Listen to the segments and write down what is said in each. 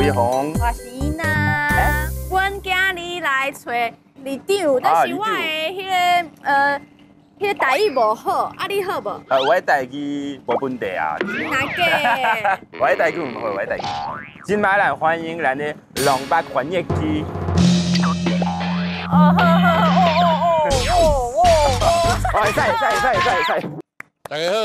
伟鸿。我是伊娜。阮今日来揣里长，但是我的彼个台语无好，啊你好无？我的台语无问题啊。哪个？我的台语毋好，我的台语。今摆咱欢迎咱的龙北翻译机。哦好好哦哦哦哦哦。会使会使会使会使。大家好，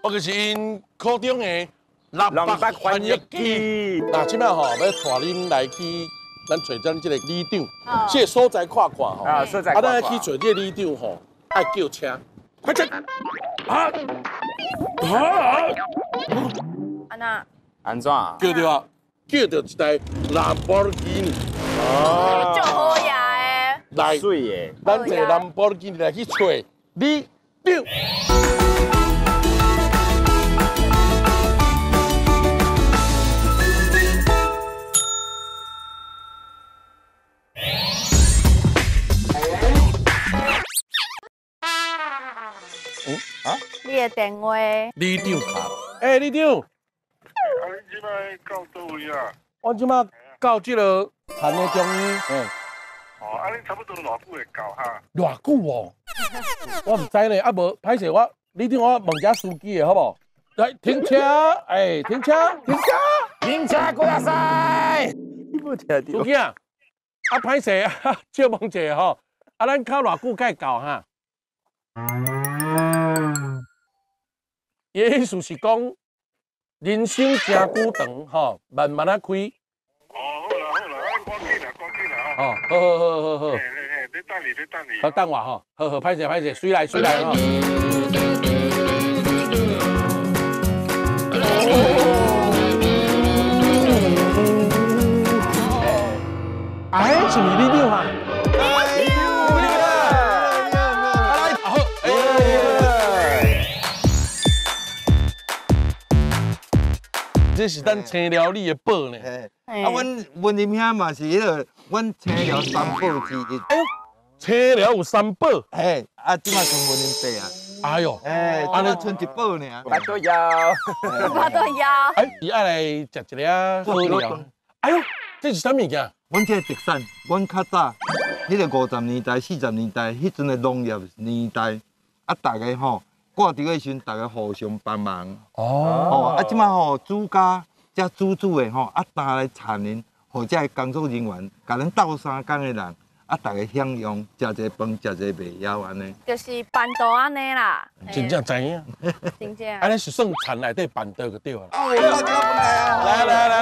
我就是𪜶口中的龙北翻译机。那这摆吼，欲带恁来去咱揣咱这个里长，这个所在看看吼。啊，所在。啊，咱去揣这个里长吼，爱叫车，快点！啊啊！安那？按怎？叫著啊，叫著一台兰博基尼。哦，足好呀的。来，媠的。咱坐兰博基尼来去揣里长。啊？你的电话？里长卡。欸，里长。啊，你这摆到佗位啊？我这摆到这个田的中央。欸。哦，啊，你差不多偌久会到哈？偌久哦？我毋知呢，啊无歹势，我里长我问一下司机的好无？来，停车，欸，停车，停车，停车，过来塞。你无听著？司机啊，啊歹势啊，借问一下吼，啊咱靠偌久才会到哈？伊的意思是讲，人生诚久长吼，慢慢仔开。哦，好啦好啦，赶紧啦，赶紧啦吼。哦，好好好好好。嘿嘿嘿，你等你，你等你。好，等我吼，好好，歹势歹势，随来随来吼。哎，是毋是里长啊？这是咱青寮里的宝呢。啊，阮文林兄嘛是彼个，阮青寮三宝之一。哎呦，青寮有三宝。嘿，啊，这马剩文林伯啊。哎呦，哎，这马剩一宝尔。巴肚枵。巴肚枵。哎，伊爱来食一粒好料。哎呦，这是啥物件？阮这特产，阮较早，彼个50年代、40年代，彼阵的农业年代，啊，大家吼。挂伫个时阵，大家互相帮忙。哦。吼，啊，这摆吼，主家才煮煮的吼，啊，担来田恁，予这个工作人员，共恁斗相共的人，啊，大家享用，食一个饭，食一个袂枵按呢。就是办桌按呢啦。真正知影。真正。按呢是算田内底办桌就对啊。哦，来来来。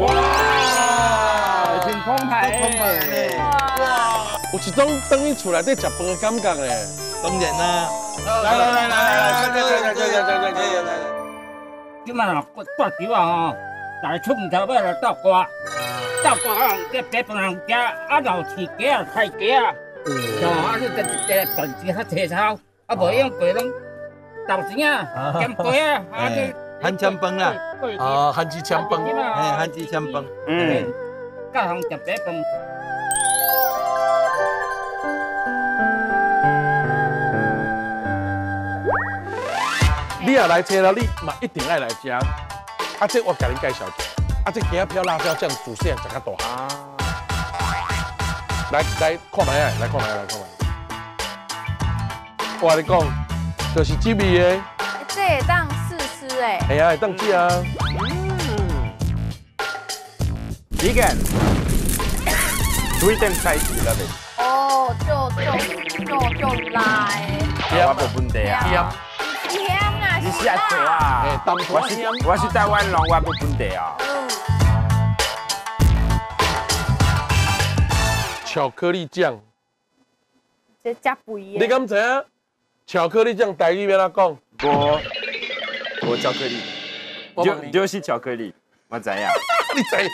哇！澎湃，哇！有一种转去厝内底食饭的感觉咧。当然啦！来来来来来，来来来来来来来。这摆若挂球啊吼，大家出门头尾来斗挂，斗挂啊，这白饭人食，啊，若有饲鸡啊、杀鸡啊，哦，啊，你这这赚钱较齐操，啊，无用过拢豆钱啊、咸鸡啊，啊，这番签饭啦，啊，番薯签饭，嘿，番薯签饭，嗯。教人食白饭。你若来车了，你嘛一定爱来吃。啊，这我共恁介绍一下。啊，这鸡仔飘辣椒酱自细汉食较大。来来看觅啊，来看觅，来看觅。我共你讲，就是这味的。这会当试吃诶。嘿啊，会当食啊。Vegan, sweet and spicy 啦呗。哦，就来。我无问题啊。咸啊！你是爱做啊？我是台湾人，我无问题啊。巧克力酱。这食肥的。你敢知影？巧克力酱台语欲按怎讲？无巧克力，就是巧克力，我知影。你知影？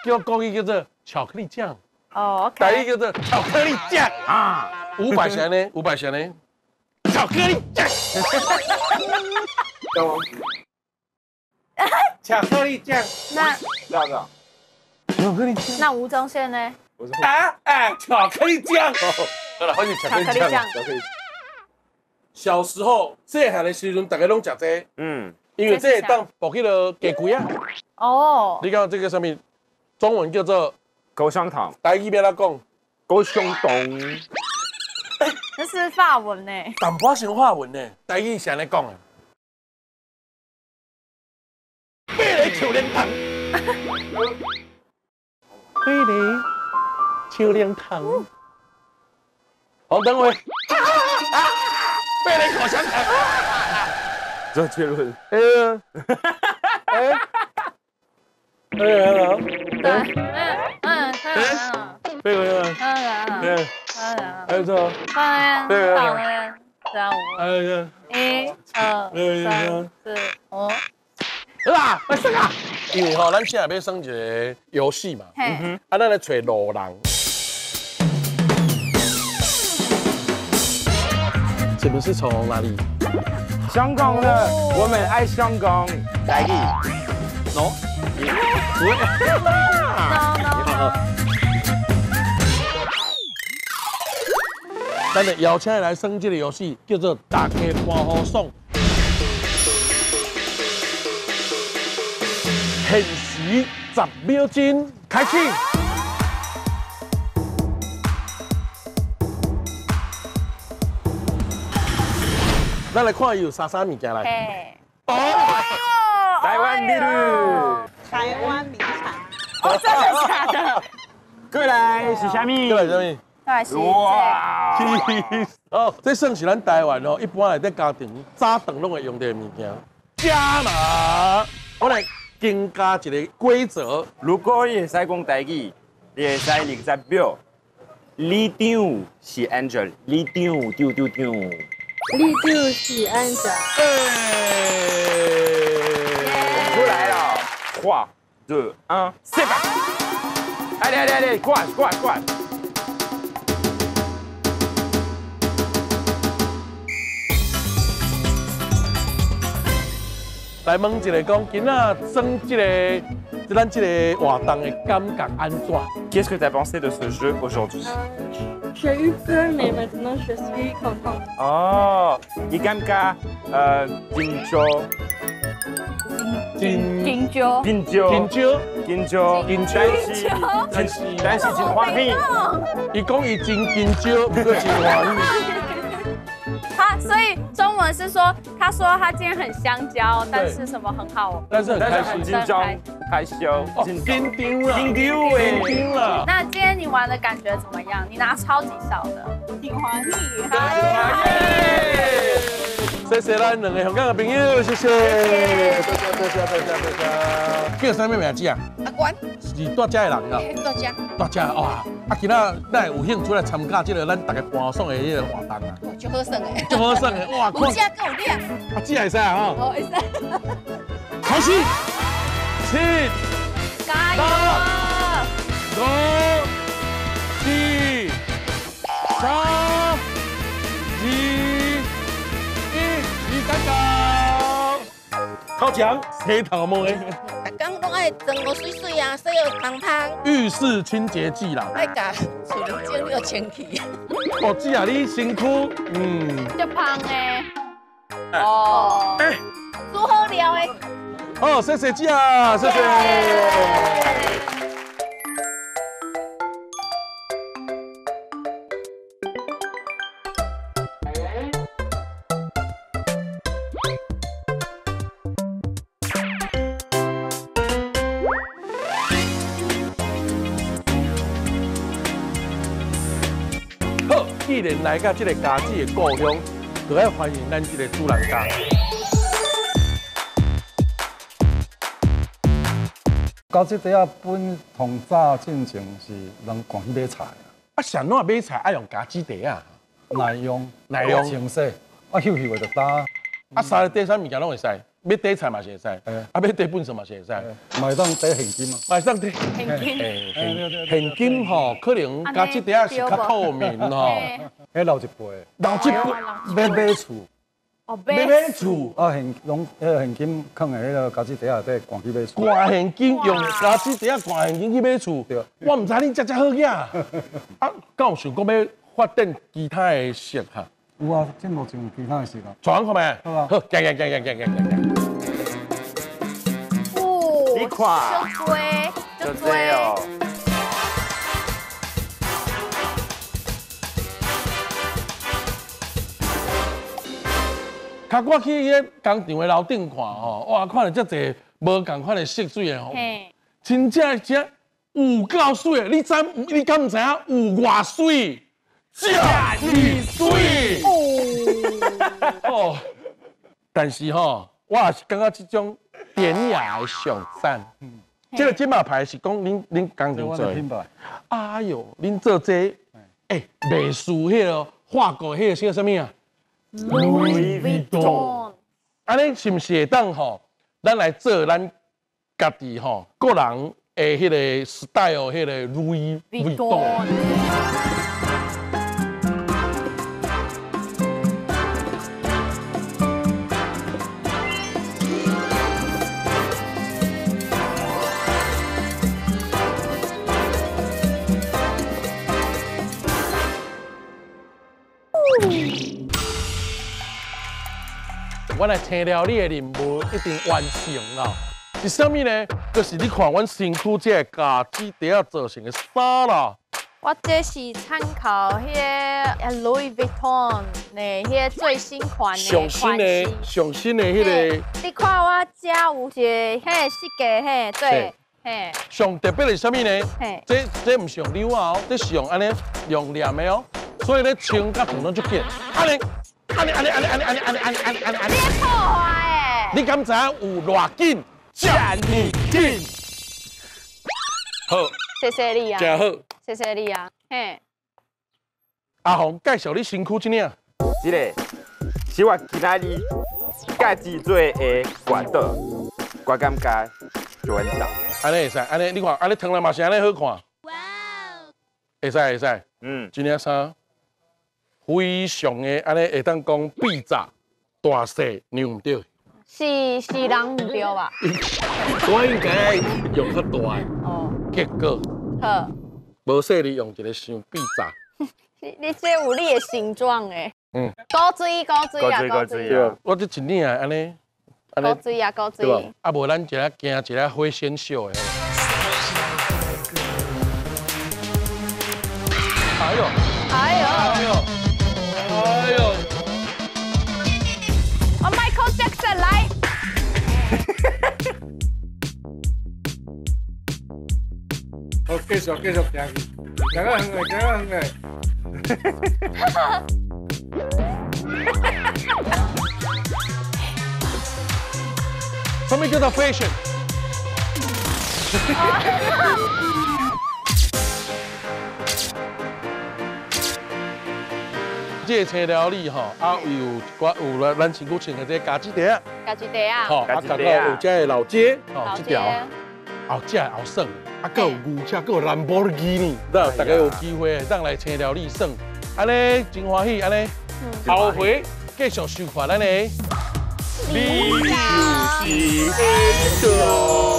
叫国语叫做巧克力酱。哦，OK。台语叫做巧克力酱啊。500钱呢？500钱呢？巧克力酱。巧克力酱。那巧克力酱。那吴宗宪呢？啊哎，巧克力酱。好了，欢迎巧克力酱。巧克力。小时候细汉的时阵，大家拢食这个。嗯，因为这会当补彼个鸡骨啊。哦。你看这个啥物？中文叫做口香糖。台语欲按怎讲？口香糖。这是法文呢。淡薄仔像法文呢，台语是按呢讲的。八个笑脸糖。八个笑脸糖。黄登辉。八个口香糖。周杰伦。哎哎。哎，hello。对，嗯嗯嗯。八个嗯。嗯。哎，错。嗯，对好嘞，三五。哎呀。一、二、三、四、五。好啦，来耍啊！因为吼，咱现在欲耍一个游戏嘛，啊，咱来揣路人。你们是从哪里？香港的，我们爱香港。台语。 No。不会。 No no。咱就邀请伊来耍这个游戏，叫做“大家欢呼爽”。限时10秒钟开始。咱来看伊有啥啥物件来。哦，台湾米露。台湾名产。哦，真的假的？过来是啥物？过来啥物？哇！哦，这算是咱台湾哦，一般内底家庭早顿拢会用到的物件。加码，我来增加一个规则。如果你会使讲台语，你会使20秒。里长是 Angel，里长丢丢丢。里长是 Angel。出来了，3、2、1，四吧！来来来来，过过过。来问一个讲，今仔耍这个，咱这个活动的感觉按怎？Qu'est-ce que tu as pensé de ce jeu aujourd'hui? J'ai eu peur, mais maintenant je suis contente. 哦，你感觉紧张？紧张？紧张？紧张？紧张？紧张？但是但是真欢喜。伊讲伊真紧张，不过真欢喜。他所以中文是说，他说他今天很香蕉，但是什么很好，但是很开心，紧张，害羞，紧张啦，紧张紧张啦。那今天你玩的感觉怎么样？你拿超级少的，挺欢喜。谢谢咱两个香港的朋友，谢谢，多谢多谢多谢多谢。叫啥物名字啊？阿关。是住遮的人啊？住遮。住遮哇！啊，今仔咱有兴趣来参加这个咱大家欢爽的这个活动啊？哇，足好耍的。足好耍的哇！有食阁有掠。啊，这会使啊吼。哦，会使。开始。7、加油！5、4、3、2、1，时间到。头前洗头毛的。逐工拢爱妆予媠媠啊，洗予芳芳。浴室清洁剂啦。爱共喙整了清气。哦，姐啊，你身躯，足芳的。哦。哎。煮好料的。好，谢谢姐啊，谢谢。好，既然来到这个家子的故乡，就爱欢迎咱这个主人家。高这块仔本从早进前是人赶去买菜。啊，是按怎买菜爱用家子袋啊？耐用，耐用，清洗，啊，休息的就担。啊，三个底啥物件拢会使，欲底菜嘛是会使，啊，欲底粪扫嘛是会使。嘛会当底现金啊。嘛会当底现金。现金吼，可能家子袋仔是较透明吼。彼老一辈。老一辈。欲买厝。哦，欲买厝。啊，现拢彼个现金囥伫彼个家子袋内底，掼去买厝。掼现金，用家子袋仔掼现金去买厝。对。我毋知恁遮遮好额。啊，敢有想讲欲发展其他的色哈？有啊，这目前有其他的色啊。传看觅？好啊。好，行行行行行行行。哦，你看，足多，足足多哦。较我去彼个工厂的楼顶看吼，哇，看到遮济无仝款的色水的吼，真正真有够水的。你知你敢毋知影有偌水？遮尔水！哦，但是吼，我也是感觉这种典雅的上赞。这个这马牌是讲恁工厂做的。哎呦，恁做这个，欸，卖输彼个法国彼个是叫啥物啊？Louis Vuitton，按呢是毋是会当吼？咱来做咱家己吼个人的彼个 style，彼个 Louis Vuitton。我来青料理的任务已经完成啦。是啥物呢？就是你看阮身躯这个咖子袋仔做成的衫啦。我这是参考彼个 Louis Vuitton 的彼个最新款的上新的、上新的彼个。你看我这有一个彼个设计，嘿，对，嘿。上特别的是啥物呢？这毋是用溜啊，这是用按呢用黏的哦，所以咧穿甲穿拢足紧，按呢。按呢按呢按呢按呢按呢按呢按呢按呢按呢！你破坏的！你敢知影有偌紧？遮尔紧！好，谢谢你啊！真好，谢谢你啊！嘿，阿红介绍你身躯这领，这个是我今仔日家己做的外套，我感觉就稳当。按呢会使，按呢你看，按呢脱来嘛是按呢好看。哇！会使会使，嗯，这领衫。非常的按呢会当讲比炸大细娘毋对，是人毋对吧？我应该用较大的，哦，结果好，无细你用一个伤比炸。你这有你的形状诶，嗯，高水高水啊，高水啊，我这一领按呢，高水啊高水，啊无咱一下行一下火线秀的。哎呦，哎呦，哎呦。哎呦！哦，Michael Jackson 来。好，继续继续行去，行较远的，行较远的。什么叫做 fashion？这个青料理吼，啊有一寡有咱身躯穿的这个家己袋仔，家己袋仔，吼，啊，佮有这个老街，吼，这条后食后耍，啊，阁有牛车，阁有兰博基尼，大家有机会当来青料理耍，按呢真欢喜，按呢后回继续收看咱的。你就是英雄。